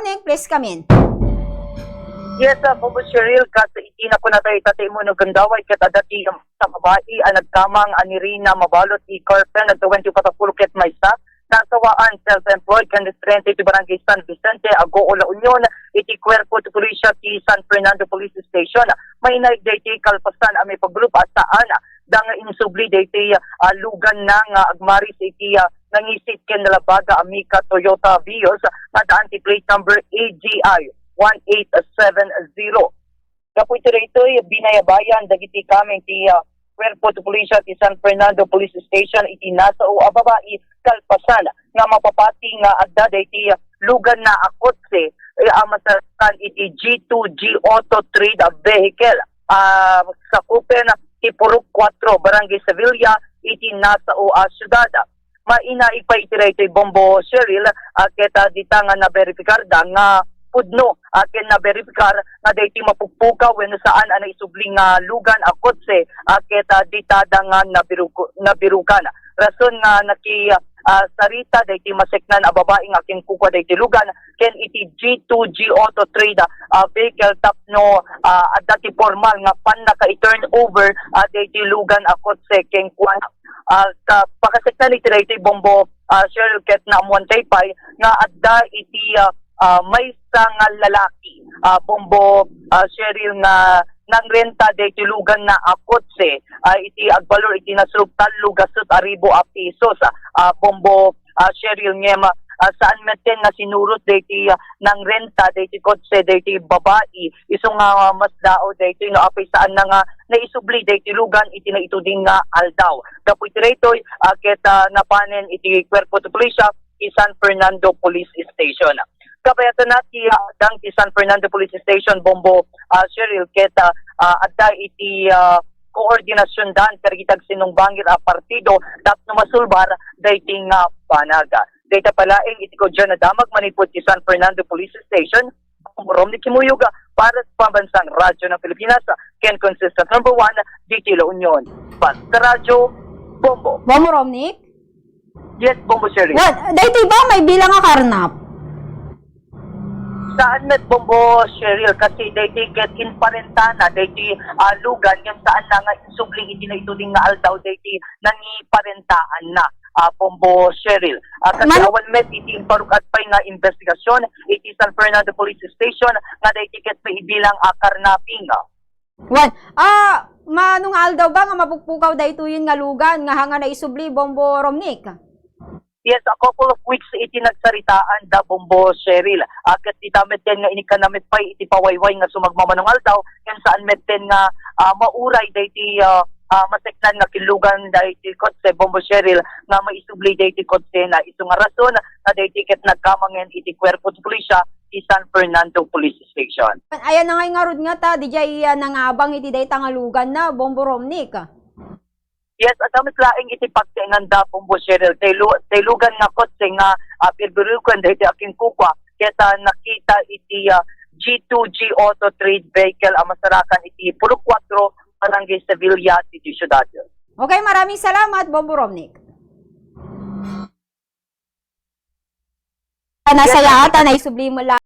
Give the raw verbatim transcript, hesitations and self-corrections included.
Ting, please come in. Yes, ah, Bombo Cheryl, kas iti nakunatayo ita ti immuno gundaway, ket adda ti, um, sa babai a nagkamang a ni Rina Mabalot Icarpen, twenty-four ket maysa, nasawaan, self-employed, ken residente iti Barangay San Vicente, Agoo, La Union, iti Kuerpo ti Pulisya ti San Fernando Police Station. Mainaig daytoy kalpasan a maipaggrup a saan da nga insubli daytoy, ah, luganna nga agmaris iti, ah, nangisit ken nalabaga a Micra Toyota Vios nga addaan ti plate number A G I one eight seven zero. Gapu iti daytoy, binayabayan dagiti kameng ti, ah, Kuerpo ti Pulisya ti San Fernando Police Station iti nasao a babai kalpasan nga mapapati nga adda daytoy luganna a kotse, eh, a masarakan iti G two G Auto Trade a vehicle, ah, sakupen ti Purok Kuatro, Barangay Sevilla, iti nasao a siudad. Mainaig pay iti daytoy, Bombo Cheryl, ah, ket, ah, dita nga naberipikar da nga pudno, ah, ken naberipikar nga daytoy mapukpukaw wenno saan a naisubli nga lugan a kotse, ah, ket, ah, dita da nga nabiruko-, nabirukan. Rason nga naki, ah, sarita daytoy maseknan a babai nga akinkukua daytoy lugan ken iti G two G Auto Trade, ah, vehicle tapno, ah, adda ti pormal nga pannaka-turnover, ah, daytoy lugan a kotse kenkuana. Ah, ka-, pakaseknan iti daytoy, Bombo, ah, Cheryl, ket naammuan tayo pay nga adda iti, ah, ah, maysa nga lalaki, ah, Bombo, ah, Cheryl, nga nangrenta daytoy luganna a kotse, ah, iti agbalor iti nasulog tallo gasut a ribu a pesos, ah, Bombo, ah, Cheryl, ngem, ah, saan metten nga sinurot daytoy, ah, nangrenta daytoy kotse daytoy babai, isu nga, ah, masdaaw daytoy no apay saan na nga naisubli daytoy lugan iti naituding nga aldaw. Gapu iti daytoy, ah, ket, ah, napanen iti Kuerpo ti Pulisya ti San Fernando Police Station. Kabayatan na ti, ah, dang ti San Fernando Police Station, Bombo, ah, Cheryl, ket, ah, ah, adda iti, ah, koordinasyon dan kadagiti agsinumbangir a partido tapno masulbar daytoy nga banag. Dayta pay laeng iti kudyan a damag manipud ti San Fernando Police Station, Bombo Romney Kimuyog para sa Pambansang Radyo ng Pilipinas, ken consistent number one, ditoy La Union. Basta Radyo, Bombo. Bombo Romney? Yes, Bombo Cheryl. Well, daytoy ba maibilang a karnap? Saan met, Bombo Cheryl, kasi daytoy ket inparentana, daytoy, ah, lugan, ngem saan na nga insubli iti naituding nga aldaw, daytoy nangiparentaanna, ah, Bombo Cheryl. Ah, kasi Man- awan met iti imparukad pay nga investigasyon iti San Fernando Police Station nga daytoy ket maibilang a karnaping. Wan, ah, mano nga aldaw ba nga mapukpukaw daytoyen nga lugan nga hanga naisubli, Bombo Romnick? Yes, a couple of weeks iti nagsaritaan da, Bombo Cheryl. Ah, ket dita metten nga inikana met pay iti pawayway nga sumagmamano nga aldaw, ken saan metten nga, ah, mauray daytoy, ah, ah, maseknan nga kinlugan daytoy kotse, Bombo Cheryl, nga maisubli daytoy kotse na isu nga rason nga daytoy ket nagkamangen iti Kuerpo ti Pulisya ti San Fernando Police Station. Ayan na ngay ngarud nga ta, didiay, ah, nangabang iti dayta nga lugan na, Bombo Romnick. Yes, adda met laeng iti pagtaenganda, Bombo Cheryl. Tay lu-, tay lugan nga kotse nga, ah, birbiruken daytoy akinkukua, ket, ah, nakita iti, ah, G two G Auto Trade Vehicle a masarakan iti Purok Kuatro, Barangay Sevilla, iti siudad. Okay, maraming salamat, Bombo Romnick. Yes, nasayaat, ah, naisubli mo lang.